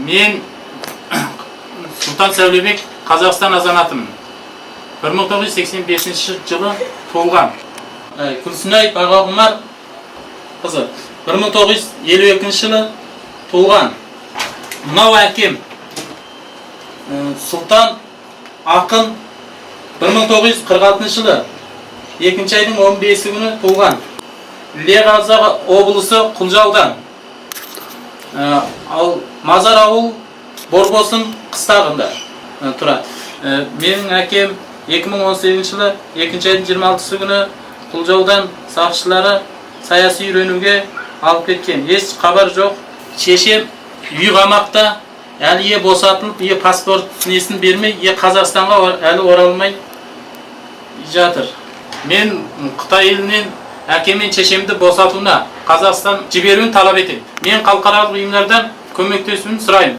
Мен Сұлтан Сәулебек, Қазақстан азаматымын. 1985 жылы туылған. Күлсінай Бағағұмар қызы 1952 жылы туылған. Мынау әкем Сұлтан Ақын, 1946 жылы екінші айдың 15 күні туылған. Іле Қазақ облысы, Құлжа аудан. Ал Мазар ауыл, Борбосын қыстағында тұрады. Менің әкем 2018 жылы екінші айдың 26 күні Құлжа аудан сақшылары саяси үйренуге алып кеткен. Еш хабар жоқ. Шешем үй қамақта, әлі е босатылып, е паспорт несін бермей, е Қазақстанға әлі оралмай жатыр. Мен Қытай елінен әкем мен шешемді босатуына, Қазақстан жіберуін талап етемін. Мен халықаралық ұйымдардан көмектесуін сұраймын.